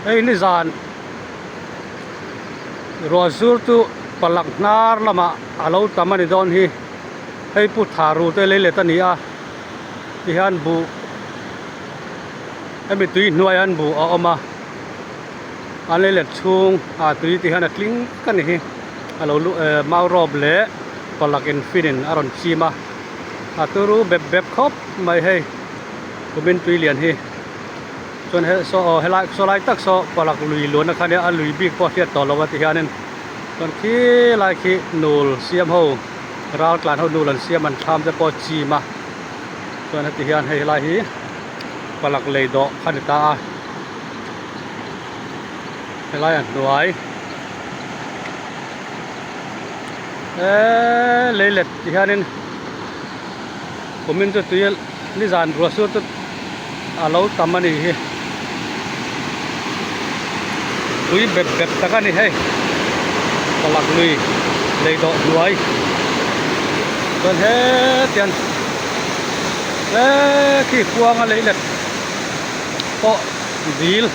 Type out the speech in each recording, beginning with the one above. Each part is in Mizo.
Hei nizan ruah zur chu palak hnar lamah a lo tam a ni dawn hi hei pu tha ru te lei let a ni a tihian buh hemi tui hnuaiah hian buh a awm a an lei let chhung ah tui ti hian a tling vek a ni hi a lo luh ehh mau rawp leh palak in fin in a rawn chim a a turu bep bep khawp mai hei kumin tui lian hi. Chuan he saw aw helai saw lai tak saw palak lui luan kha nia a lui bik pawh a hriat tawh lo a ti hianin chuan khi lai khi nul siam ho ral tlan ho nul an siam an thlam te pawh a chim a chuan heti hian hei helai hi palak lei dawh kha a ni ta a helai a hnuai eeee lei let ti hianin kumin chu tui nizan ruah sur chu a lo tam a ni hi tui bep bep tak a ni hei palak lui lei dawh hnuai chuan hetiang he khi kuanga lei let pawh dil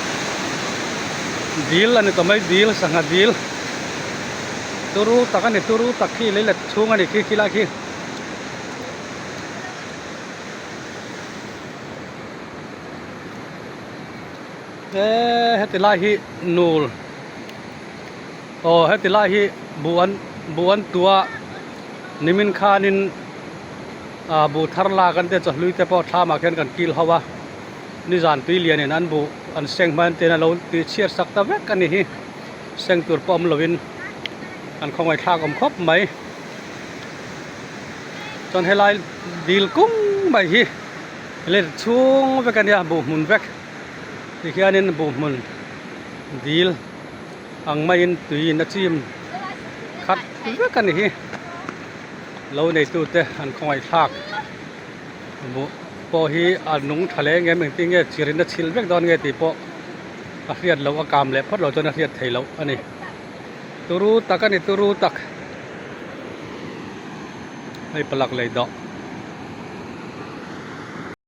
dil a ni tawh mai dil sangha dil turu tak a ni turu tak khi lei let chhung a ni khi khilai khi. Eee heti lai hi nul aw heti lai hi buh an buh an tua nimin khanin ah buh thar lak an tia chawhlui te pawh thlam ah khian kan kil ho a nizan tui lianin an buh an seng hma ten a lo tih chhiat sak ta vek a ni hi seng tur pawh awm lovin an khawngaih thlak awm khawp mai. Chuan helai dil kung mai hi let chhung vek a nia buh hmun vek tikhianin buh hmun dil ang maiin tuiin a chim khat vek a ni hi lo neitute an khawngaih thlak buh pawh hi a nung tha leh em engtin nge chirin a chhilh vek dawn nge tih pawh a hriat loh a kam leh phawt loh chuan a hriat theih loh a ni. Turu tak a ni turu tak hei palak lei dawh.